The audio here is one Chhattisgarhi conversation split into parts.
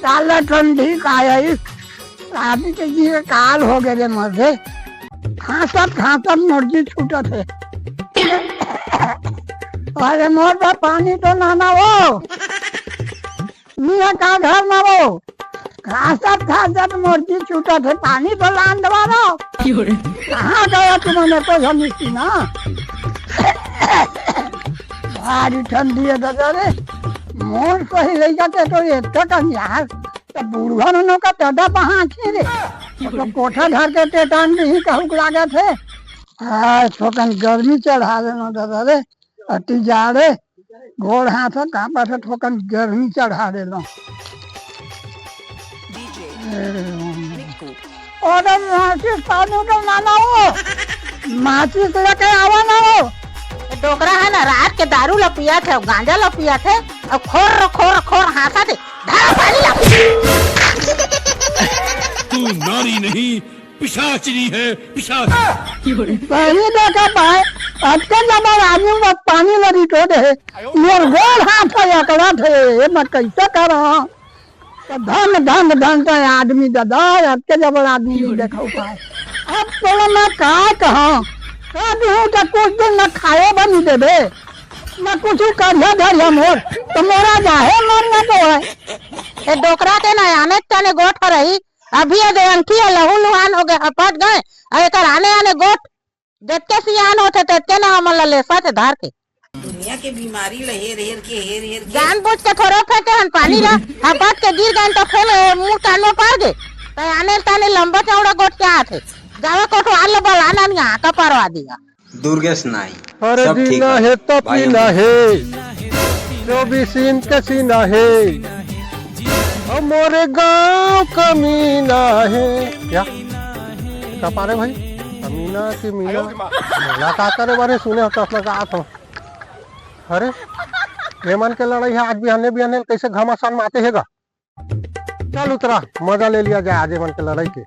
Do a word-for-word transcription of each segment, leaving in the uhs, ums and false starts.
काला ठंडी का आइस, आदमी के जीव काल हो गए रे मर्दे। खांसत खांसत मोर जी छूटत हे। अरे मोर बा, पानी तो लाना वो। मियाँ का घर में वो। खांसत खांसत मोर जी छूटत हे, पानी तो लान दवा रहो। कहाँ गया तुमने तो जल्दी ना। भारी ठंडी है दादा रे। मोर सही लइका के तो एतका कम यार। त बुढ़वा ननो का दादा पहांची रे। तो कोठा धर के टेटान भी कहूक लागत हे। हाय, थोकन गर्मी चढ़ा देनो दादा रे। अति जाड़े, गोड़ हाथ ह कांपत हे, थोकन गर्मी चढ़ा देनो। अरे माचिस पानी तो ना लाओ, माचिस लेके आवा ना हो। ये डोकरा है ना, रात के दारू ला पियत हे, गांजा ला पियत हे, अउ खोर खोर खोर हाँसत हे। धरा पानी ला। तू नारी नहीं, पिशाचिनी है, पिशाच। सही देखा भाई, अतके जबर आदमी में पानी ला रिटो दे हे। मोर गोड़ हाथ ह अकड़त हे, ये मैं कैसे करा? तो धन, धन, धन तो आदमी दादा, अतके जबर आदमी नहीं देखा पाए। अब तोला मैं का कहा? कह दूँ तो कुछ दिन न खाए बनी देबे, न कुछ करिया धरिया मोर, तो मोरा जाहे मरना तो है। ए डोकरा के ना आने तने गोठ रही, अभी ये देवंकी है लहू लुहान हो गए, हपट गए, अउ एकर आने आने गोठ जतके सियान होथे, ततके न हमन ला लेसथे धर के। दुनिया के बीमारी ला हेर हेर के, हेर हेर के। जानबूझ के थोड़े फेंके हन पानी ला, हपट के गिर गए त फेर मुंह कान में पड़ गे। त आने ताने लंबा चौड़ा गोठ के आथे। जावा कोटवार ला बला ना, यहाँ का परवा दिया। दुर्गेश नाई, अरे सब ठीक जीना है। हे तो भाई, पीना हम हे, चौबीस इंच के सीना हे, अब मोरे गांव कमीना हे। क्या? का पारे भाई? कमीना की मीना? मोला का करे बारे सुने हो, तसला का आत हो। अरे, ये मन के लड़ाई है, आज बिहाने बिहाने कैसे घमासान माते हेगा? चल उतरा, मजा ले लिया जाए आज ये मन के लड़ाई के।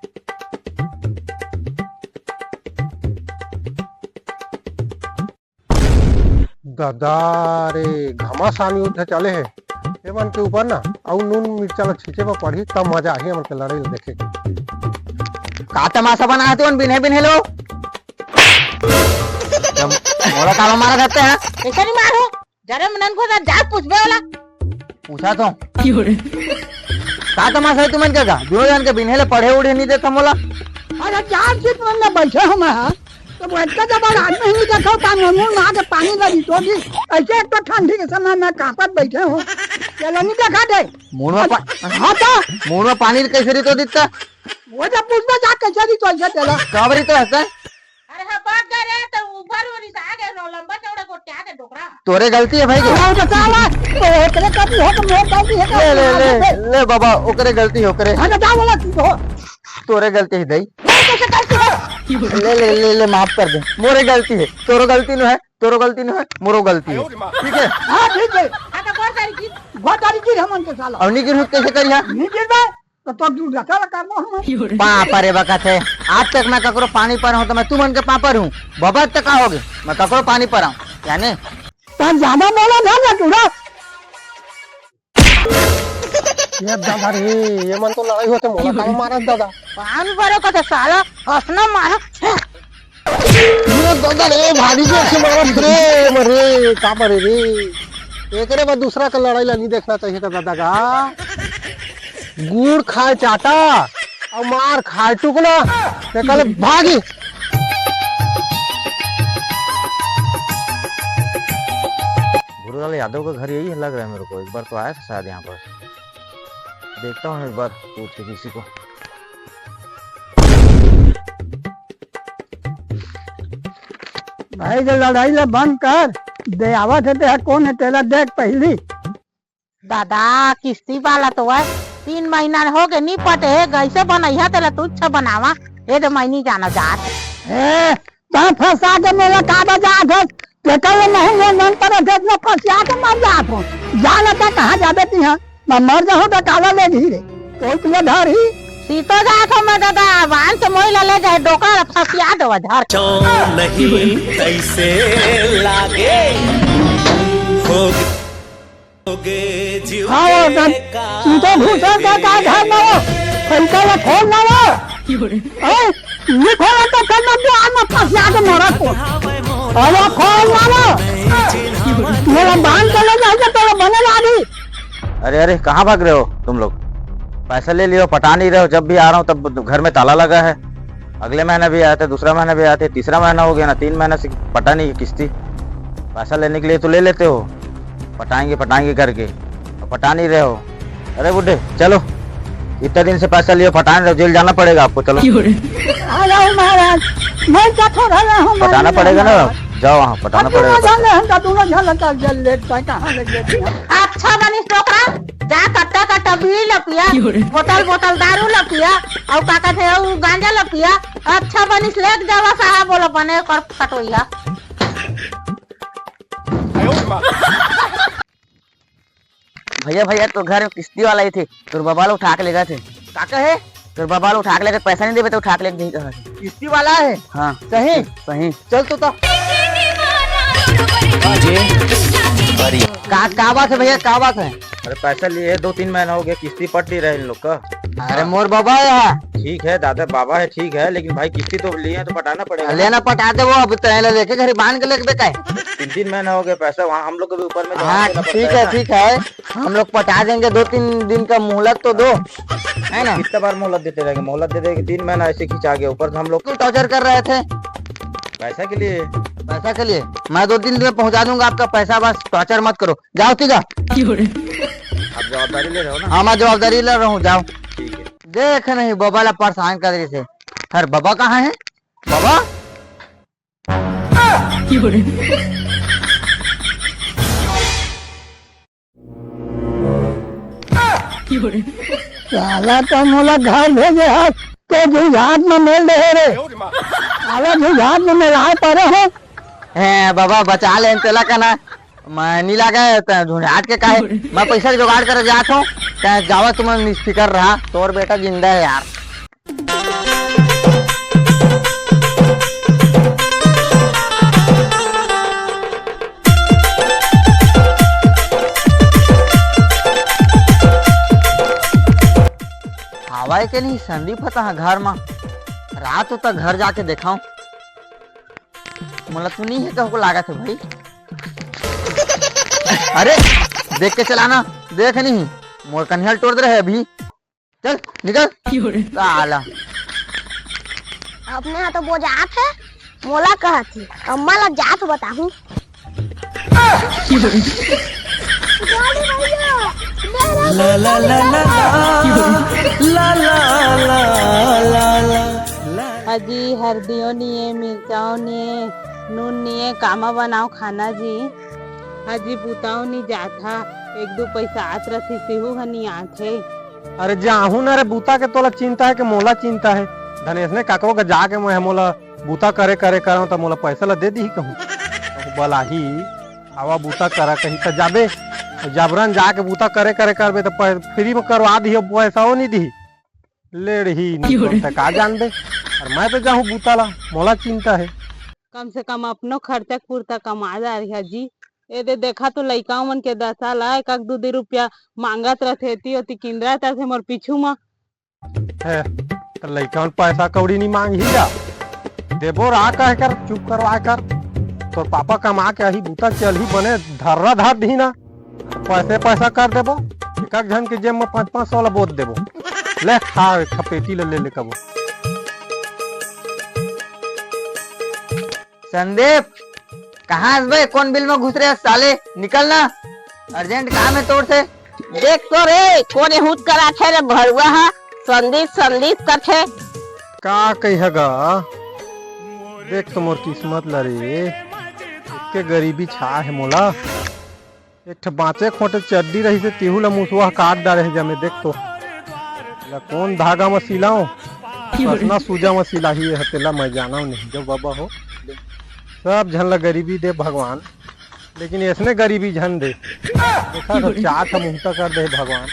दादा रे, घमासान युद्ध चले हे। ये मन के ऊपर ना, अउ नून मिर्चा ला छींचे बर पड़ही, तब मजा आही ये मन के लड़ाई ला देखे। का तमाशा बना हे तुमन बिन्हे बिन्हे लो? जब मोला काला मारा करते हैं। ऐसा नहीं मारो। जरे मनन को जा पूछबे वाला। पूछा तो। का तमाशा है तुमन के का? दुनो जन के बिन्हे ले पढ़े उढ़े नहीं देता मोला। अरे चार सीट मन में बैठे हो मैं, हाँ? तो वो इतना जबर आदमी नहीं देखा था, मुंह में आके पानी लगी तो भी ऐसे एक तो ठंडी के समय में कांपत बैठे हो। चलो नहीं देखा दे। मुंह में पा-, हाँ तो? मुंह में पानी कैसे रही तो दिखता? वो जब पूछबे जा कैसे रही तो ऐसे चला। कब रही तो हंसता है? अरे हाँ, बात कर रहे तो ऊपर वो रिसा गए, लो लंबा चौड़ा गोटिया के डोकरा। तोरे गलती है भाई। अरे तो साला, तो ओकरे गलती है तो मोर गलती है, ले, ले, ले, ले बाबा, ओकरे गलती है, ओकरे। हाँ, तो जा बोला तू तो। तोरे गलती है, दई। नहीं, कैसे गलती है? ले, ले, ले, ले, माफ कर दे। मोरे गलती है, तोरो गलती नो है, तोरो गलती नो है, मोरो गलती है। ठीक है? हाँ, ठीक है। हाँ, तो बहुत सारी चीज। बहुत सारी चीज हमन के साला। और निगिर हुत कैसे करिया? निगिर बे। तो तोर दूध रखा रखा हम। पापा रे बकत है, आज तक मैं ककरो पानी पर हूँ तो मैं तुमन के पापर हूँ। बबत तक का होगे, मैं ककरो पानी पर हूँ, जाने? तब ज्यादा बोला ना ना तू ना। ये दादा रे, ये मन तो लड़ाई होते मोला काम मारत दादा। पानी परो का तो साला हंसना मारा। ये दादा रे, भारी जोर से मारत रे, मरे, का मरे रे। एकरे बाद दूसरा का लड़ाई ला नहीं देखना चाहिए था दादा का। गुड़ खाए चाटा और मार खाए टुकना, ते कल भागी। गुरुलाल यादव का घर यही लग रहा है मेरे को, एक बार तो आया था शायद यहाँ पर, देखता हूँ एक बार पूछ के किसी को। भाई के लड़ाई ला बंद कर, दे आवत है ते कोन है तेला देख पहली। दादा, किस्ती वाला तो है, तीन महीना हो गए, नी पटे हे, कैसे बनैया तेला तू अच्छा बनावा, ये तो मैं नहीं जाना जात। ए, तैं फंसा के मोला का बजात हस? तेकर ले नहीं मोर मन करत हे, इतना फंसिया के मर जात हो। जा न त कहाँ जाबे तिहाँ? मैं मर जाहूँ त काला ले घी रे। कोई तुझे धर ही? सीतो जात हो मैं दादा, वान से मोई ला ले जाए, डोका ला फंसिया देवा धर। चो नहीं कैसे लागे हो। हाँ, वो सब चीते भूसे के का घर में वो, खिड़की में खोल ना वो। हैं? ये खोला तो फिर मैं भी आज में फंस जाके मरा को। अरे खोल ना वो। मेरा बांध के ले जाके तेरा बने ला भी। अरे, अरे, कहाँ भाग रहे हो तुम लोग? पैसा ले लियो, पटा नहीं रहे हो। जब भी आ रहा हूँ, तब घर में ताला लगा है। अगले महीना भी आते, दूसरा महीना भी आते, तीसरा महीना हो गया ना, तीन महीना से पटा नहीं किस्ती। पैसा लेने के लिए तो ले लेते हो, पटाएंगे, पटाएंगे करके, और पटा नहीं रहे हो। अरे बूढ़े, चलो, इतने दिन से पैसा लियो, पटा नहीं रहे हो, जेल जाना पड़ेगा आपको। चलो। अरे महाराज, मैं क्या थोड़ा रहा हूँ, पटाना पड़ेगा ना। जाओ, वहाँ पटाना पड़ेगा। हम तो दोनों झन का जेल लेट पाए, कहाँ ले गए थे? अच्छा बनिस डोकरा, जा कट्टा कट्टा बीड़ी ल पिया, बोतल बोतल दारू ल पिया, अउ का कथे, अउ गांजा ल पिया। अच्छा बनिस, लेके जावा साहब, बोलो बने कर कटोइया। भैया, भैया, तो घर में किस्ती वाला ही थे, तोर बबा ल उठा के लेगा थे। का कहे? तोर बबा ल उठा के लेगा, पैसा नहीं देबे तो उठा के लेके जाही कहा थे। किस्ती वाला है? हाँ। सही? सही। चल तो, तो। का, का बात है भैया, का बात है? अरे पैसा लिए दो तीन महीना हो गया, किस्ती पट नहीं रहे इन लोग का। अरे मोर बाबा है। ठीक है दादा, बाबा है, ठीक है, लेकिन भाई किस्ती तो लिए हैं तो पटाना पड़ेगा ना। लेना पटा दे वो, अब तैला लेके घर बांध के लेके बेटा है। तीन तीन महीना हो गया, पैसा वहाँ हम लोग के भी ऊपर में जमा हाँ, देना पड़ता ठीक है है, ना। ठीक है, हम लोग पटा देंगे, दो तीन दिन का मोहलत तो दो, है ना? कितना बार मोहलत देते रहेंगे? मोहलत दे देंगे, तीन महीना ऐसे खिंचा गया, ऊपर से हम लोग क्यों टॉर्चर कर रहे थे? पैसा के लिए। पैसा के लिए? मैं दो तीन दिन में पहुंचा दूंगा आपका पैसा, बस टॉर्चर मत करो, जाओ सीधा। आप जवाबदारी ले रहे हो ना? हाँ, मैं जवाबदारी ले रहा हूँ, जाओ। ठीक है। देख नहीं, बबा ला परेशान कर रही थे। हर बबा कहाँ है? बबा? साला तो मोला घर भेजे हस, तो झुझाट में मेल रहे रे। साला झुझाट में मेलाए पड़े हो। हे बाबा, बचा ले तेला का ना। मैं नहीं लगा है, त झुंझाट के काहे? मैं पैसा के जुगाड़ करे जात हूँ। तैं जावा, तुम निष्फिकर रहा, तोर बेटा जिंदा है यार। हवाए के नहीं संदीप ह तहाँ घर मा। रात होता घर जाके देखाऊं। मोला तो नहीं है कहूँ को लागत है भाई। अरे देख के चलाना, देख नहीं मोर कन्हैया ल तोड़ दे रहे अभी। चल निकल। साला। अपने हा तो बोजात है, मोला कहत ही, अम्मा ला जात बताहूँ। ला ला ला ला ला। ला ला ला ला ला। अजी हरदियो निये, मिर्चाओ निये, नून निये, कामा बनाओ खाना जी। अजी बुताओ नी जात हा, एक दू पैसा आत रथी, सिहू ह नी आत हे। अरे जाहू ना रे, बूता के तोला चिंता है कि मोला चिंता है? धनेश ने काकरो के जाके मैं मोला बूता करे करे करव त मोला पैसा ला दे दिही कहूँ। बलाही आवा बूता करा कही त जाबे, जबरन जाके बूता करे करे करबे त पै-, फ्री में करवा दिही, पैसा वो नहीं दिही। लेड़ही नहीं बोलता का जान दे। और मैं तो जाहूँ बूता ला, मोला चिंता है। कम से कम अपनो खर्चा पुरता कमा जा रही है जी। ए दे देखा तो लइका मन के दशा ला, एक आध दू दू रुपया मांगत रथे, एती ओती किंदरा तरथे मोर पीछू मा। है, त लइका मन पैसा कौड़ी नहीं मांगही जा। देबो रा कह कर, चुप करवा कर। तोर पापा कमा के आही, बूता चलही, बने धर्रा धर दिही ना। पैसे पैसा कर देबो, एक एक झन के जेब में पाँच पाँच सौ ला बोत देबो। ले खा, एक ठा पेटी ले, ले, ले कबो। संदीप, कहाँ हस बे? कौन बिल में घुस रहे हस साले? निकल ना, अर्जेंट काम है तोर से। देख तो रे, कोन एहूत कराथे रे भरुआ हा, संदीप, संदीप कथे। का कहिया गा? देख तो मोर किस्मत ला रे, के गरीबी छा है मोला। एक ठे बाँचे खोटे चड्डी रहिसे, तेहू ला मुसवा काट डारे हे जमे। देख तो, ला कोन धागा म सिलाओं, कतना सूजा म सिलाही ये ह, तेला मैं जानव नहीं। जो बाबा हो, सब झन ला गरीबी दे भगवान, लेकिन ऐसने गरीबी झन दे। देखा तो चाट ह मुहता कर दे भगवान।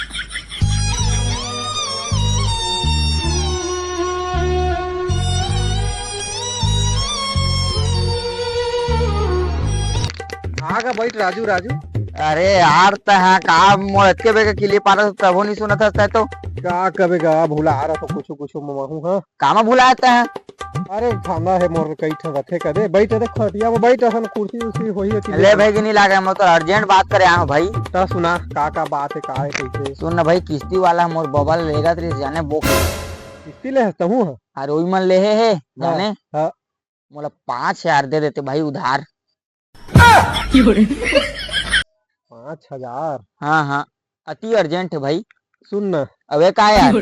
आगा बैठ राजू, राजू। अरे यार, तैं हा का मोर अतके बेर के clip आरत तभो नइ सुनत हस तैं तो। का कबे गा, भुला रहा तो कुछु कुछु महू हा। का मा भुलाए तैं हा? अरे, खाना हे मोर कई ठन रथे कदे, बइठ दे खटिया में, बइठ, असन कुर्सी उर्सी होही अति ले ले। भाई जी, नइ लागे, मैं तो urgent बात करे आए हूँ भाई। त सुना, का का बात हे, का हे, कइसे? सुन ना भाई, किस्ती वाला मोर बबा लेगत रहिस जाने बोक। किस्ती ले हस तहूँ हा? अरे, ओही मन लेहे हे, हाँ, जाने? हाँ। मोला पाँच हजार दे देते भाई उधार। पाँच हजार? हाँ, हाँ, अति urgent हे भाई। सुन ना। अबे का यार?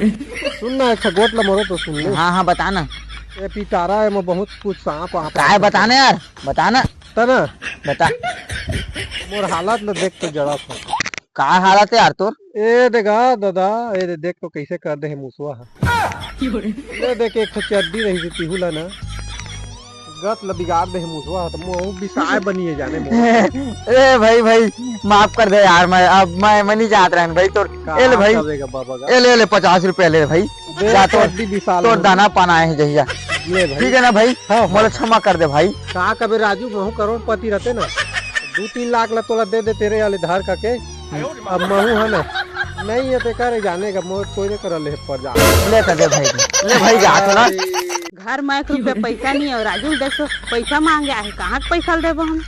सुन ना, एक ठो गोठ ला मोरो तो सुन ले। हाँ, हाँ, बता ना। ए पिटारा हे, एमा बहुत कुछ सांप वाप का हे, बता ना यार, बता ना। त ना। बता। मोर हालत ला देख तो जरा सा। का हालत हे यार तोर? ए दे गा दादा, ए दे देख तो कइसे कर दे हे मुसवा हा। ले देख, एक ठो चड्डी रहिस हे तिहू ला ना, गत ला बिगाड़ दे हे मुसवा हा, त मोहू बिसाए बनी हे जाने मोर। ए भाई, भाई, माफ कर दे यार, मैं, अब मैं, मैं नइ जानत रहेंव भाई तोर। का ए ले भाई, कबे गा बाबा गा? ए ले, ले, पचास रुपया ले भाई। दे जा तोर, चड्डी बिसा तोर ले। दाना पाना आए हे जहिया। ले भाई। ठीक हे ना भाई? हाँ, हाँ। मोला क्षमा कर दे भाई। का कबे राजू, महू करोड़पति रहते ना, दू तीन लाख ला तोला दे देते रे, आले धार का के। अब महू हे ना, नइ हे तेकर जाने का, मोर कोई नइ कर ले पर जा। ले त दे भाई, ले भाई जा तो ना। घर में एक रुपया पैसा नइ हे, राजू देख तो पैसा मांगे आए हे, कहाँ के पैसा ल देबो हम?